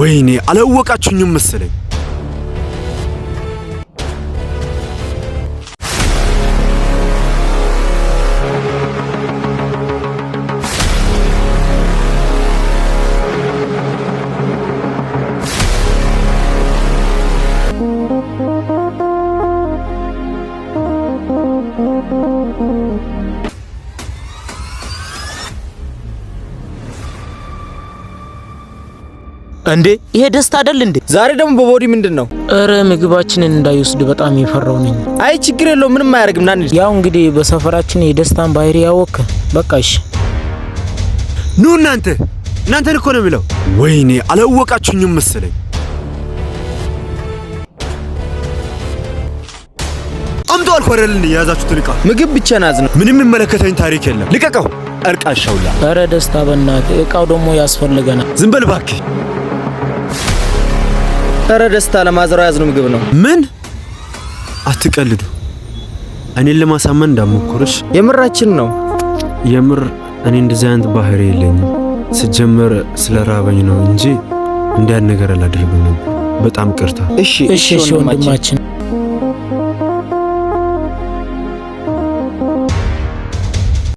ወይኔ አላወቃችሁኝም መሰለኝ። እንዴ ይሄ ደስታ አይደል እንዴ? ዛሬ ደግሞ በ body ምንድን ነው? እረ ምግባችንን እንዳይወስድ በጣም የፈራው ነኝ። አይ ችግር የለውም፣ ምንም አያደርግም። ና እንሂድ። ያው እንግዲህ በሰፈራችን የደስታን ባህሪ ያወክ። በቃ እሺ። ኑ እናንተ፣ እናንተን እኮ ነው የሚለው። ወይኔ አላወቃችሁኝም መሰለኝ። አምጡ አልኩ አይደል? የያዛችሁትን ዕቃ። ምግብ ብቻ ናዝ ነው። ምንም የሚመለከተኝ ታሪክ የለም። ልቀቀው። እርቃሻውላ። እረ ደስታ በእናትህ እቃው ደግሞ ያስፈልገናል። ዝም በል እባክህ። ኧረ ደስታ ለማዘሯ ያዝነው ምግብ ነው። ምን አትቀልዱ። እኔን ለማሳመን እንዳሞክርሽ። የምራችን ነው። የምር እኔ እንደዚህ አይነት ባህሪ የለኝም። ስጀመር ስለ ራበኝ ነው እንጂ እንዲያን ነገር አላደርግም ነበር። በጣም ቅርታ። እሺ እሺ እሺ ወንድማችን።